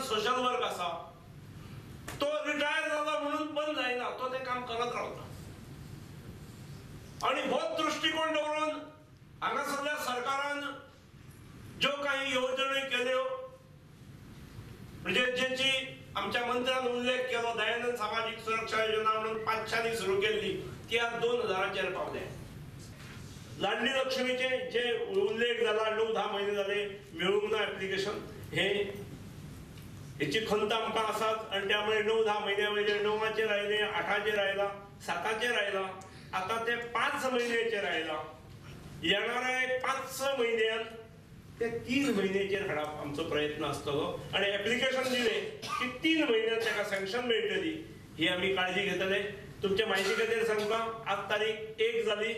Social work आसा, तो retire जाला म्हणून बंद जायना, तो तें काम करत रावता. आनी हो दृश्टिकोण दवरून हांगासरल्या सरकारान ज्यो काही येवजण्यो केल्यो, म्हणजे जेची आमच्या मंत्र्यान उल्लेख केलो, दयानंद सामाजीक सुरक्षा योजना म्हणून 500 सुरू केल्ली, ती आज 2000 पावल्या. लाडली लक्ष्मीचे जे उल्लेख जाला, 9-10 म्हयने जाले मेळूंक ना एप्लिकेशन, हे हेची खंत आमकां आसाच. आनी त्यामुळे 9-10 म्हयन्या वयले 9 आयले, 8 आयला, 7 आयला, आतां ते 5 म्हयन्याचेर आयला. येणाऱ्या एक 5-6 म्हयन्यान ते 3 म्हयन्याचेर हाडप आमचो प्रयत्न आसतलो. आनी एप्लिकेशन दिलें की 3 म्हयन्यान ताका सँक्शन मेळटली ही आमी काळजी घेतले. तुमच्या म्हायती खातीर सांगता, आज तारीख 1 जाली,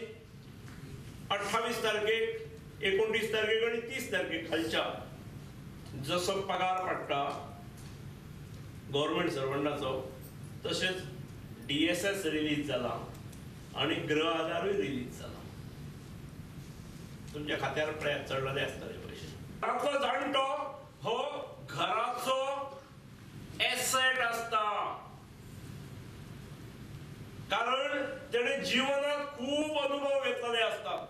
28 तारखेक, 29 तारखेक आनी 30 तारखेक खालच्या जसो पगार पडटा गव्हर्मेंट सर्वंटाचो, तशेंच DSS release जाला आनी गृह आधारूय रिलीज जाला. तुमच्या खात्यार प्रयास चडलेले आसतले पयशे. घरांतलो जाणटो हो घराचो एसेट आसता, कारण तेणे जिवनात खूब अनुभव घेतलेले आसतात.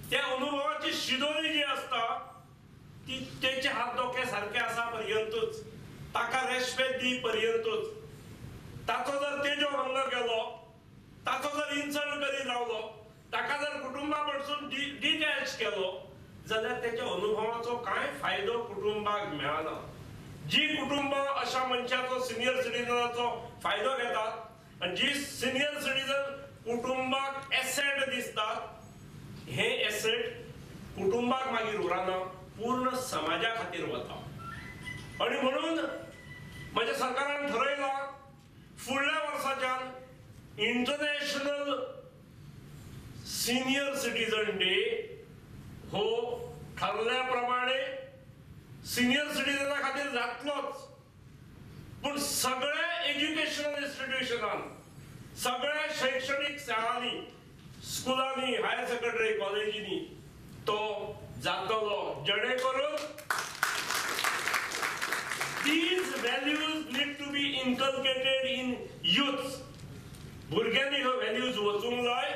त्या अनुभवाची शिदोरी जी आसता ती तेचे हात दोके सारके आसा पर्यंतूच, ताका रेस्पेद दी पर्यंतूच. ताचो जर तेजो भंग केलो, ताचो जर इन्सल्ट करीत रावलो, ताका जर कुटुंबा कडसून डिटॅच केलो जाल्यार तेच्या अनुभवाचो कांय फायदो कुटुंबाक मेळना. जी कुटुंबां अशा मनशाचो, सिनियर सिटीजनाचो फायदो घेतात आनी जी सिनियर सिटीजन कुटुंबाक एसेट दिसतात, हे एसेट कुटुंबाक मागीर उरना, पूर्ण समाजा खातीर वता. आनी म्हणून म्हज्या सरकारान ठरयलां फुडल्या वर्साच्यान इंटरनॅशनल सिनियर सिटीजन डे हो ठरल्या प्रमाणे सिनियर सिटीजना खातीर जातलोच, पूण सगळ्या एज्युकेशनल इन्स्टिट्युशनान, सगळ्या शैक्षणीक शाळांनी, स्कुलांनी, हायर सेकंडरी कॉलेजींनी तो जातलो, जेणे करून these values need to be inculcated in youth. भुरग्यांनी ह्यो व्हॅल्यूज वचूंक जाय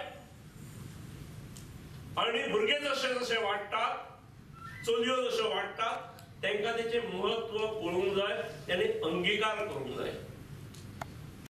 आनी भुरगे जशे जशे वाडटात, चलयो जश्यो वाडटात, तांकां तेचें म्हत्व पळोवंक जाय, ताणें अंगीकार करूंक जाय.